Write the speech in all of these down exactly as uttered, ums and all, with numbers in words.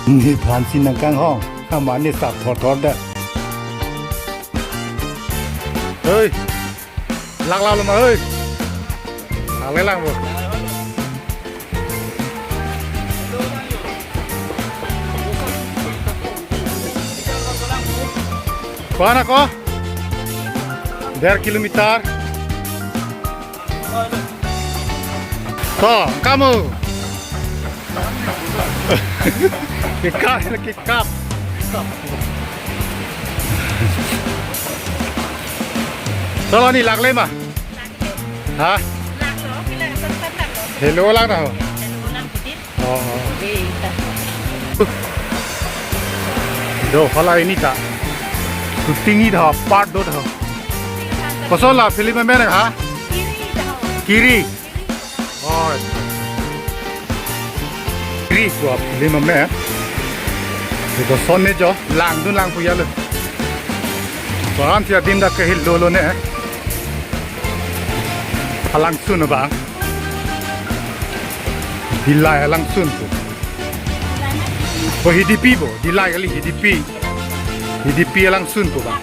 Nephan si nangkanghong, amat ne sap thorthor da. Hei, lak lalo ma hei. Lak le lang bo. Ko-an ako? Der kilometer. To, kamu. Kekap, kekap. Solo ni lak le ma? Ha? Hello lang na ho. Oh, oh. Do, hala ini ta. Shooting ini dah, part do dah. Koson la film amen ha? Kiri. Oh. Kiri ko film amen. Ito son ne jo, langdun lang pu ya lo. Ko-an si adim dak kehil dolo ne. Alangsun abang. Dillai alangsun pu. Bo Hidipi bo, Dillai kali Hidipi. Hidipi alangsun pu bang.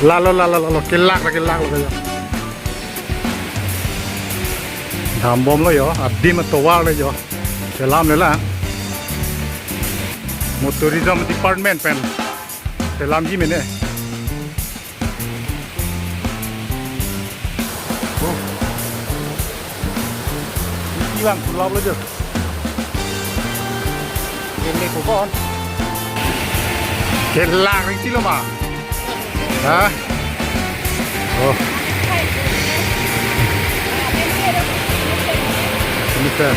Lalo, lalo, lalo, kelak, kelak, lalo. Dambomlo jo, adim atovar le jo. Selam le la. Mo tourism department pen selamji mene. Oh. Iti bang, kulap lo jo. Keme ko kon. Kelak ring silo ma. Ha? Oh. Ini ke.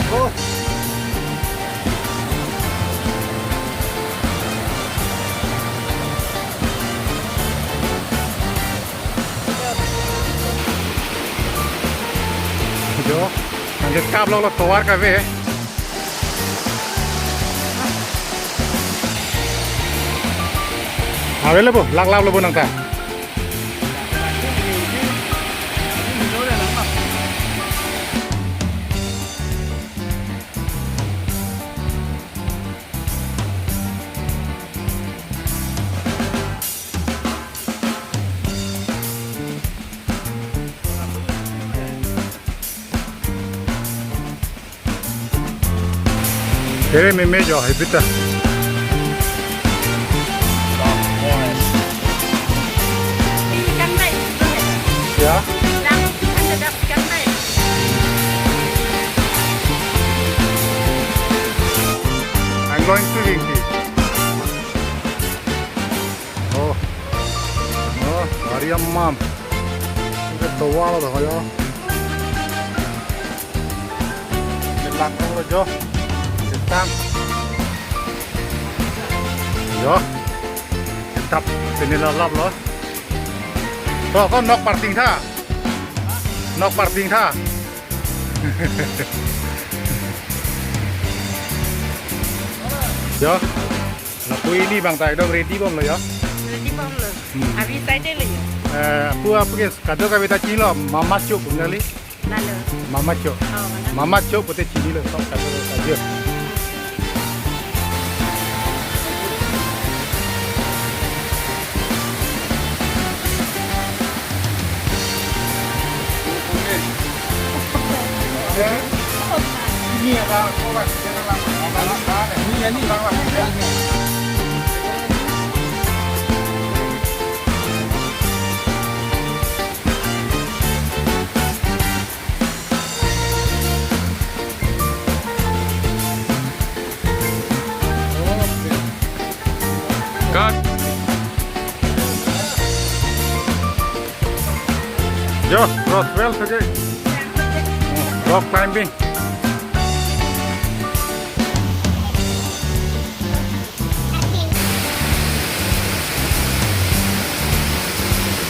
Oh. Jo, nangkekap lo lo tovar kave. Ave lo bo, lak lak lo bo nangta. Ere meme jo, hai pita. Ya. I'm going to Rinki. Oh. Oh, Mariam mam. Ini tovar lo ya. Kelang lo jo. Ketang. Jo. Tetap pini lalap lo. To, ko nok parting tha. Nok parting tha. Jo. Lapu ini bang ta ekdom ready bom lo ya. Ready bom lo. Hmm. Abi side lo ya. Eh, apu apu ke kadokave ta chilo, Mama Chowk kali. Lalo. Mama Chowk. Oh, mana? Mama Chowk pute chinilo, sok kadokave. Cut. Jo, Roswell saja. Rock climbing.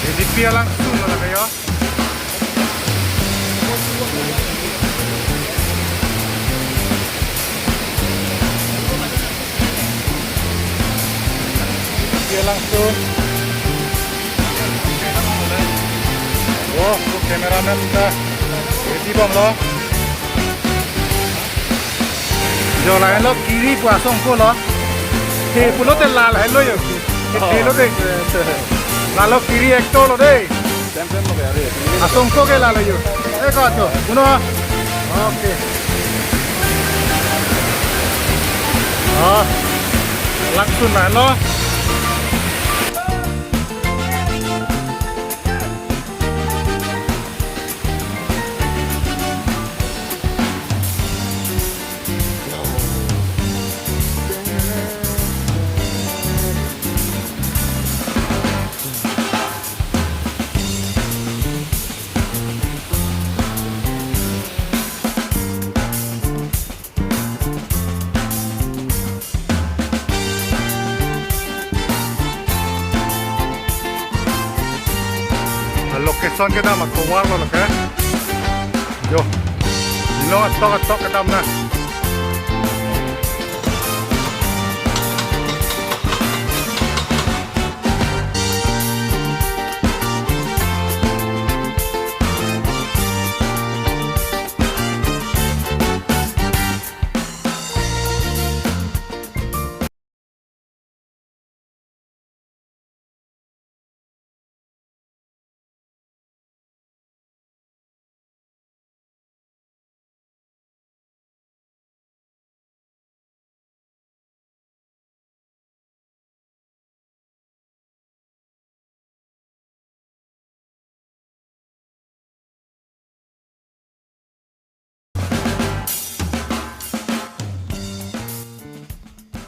Hidipi alangsun lo kayo. Hidipi alangsun. Oh, bu cameraman ta ready bom lo. Jo, lahelo Kiri pu asongko lo. He pulote la lahelo jo. He, oh, he lo de. Lahelo Kiri actor lo de. Tem tem lo ya, re. Asongko ke lahelo jo. Eh, ko jo. Uno. Okay. Ah. Langsun lahelo. Location kedam atovar lo lake. Jo. Lo atok atok kedam na.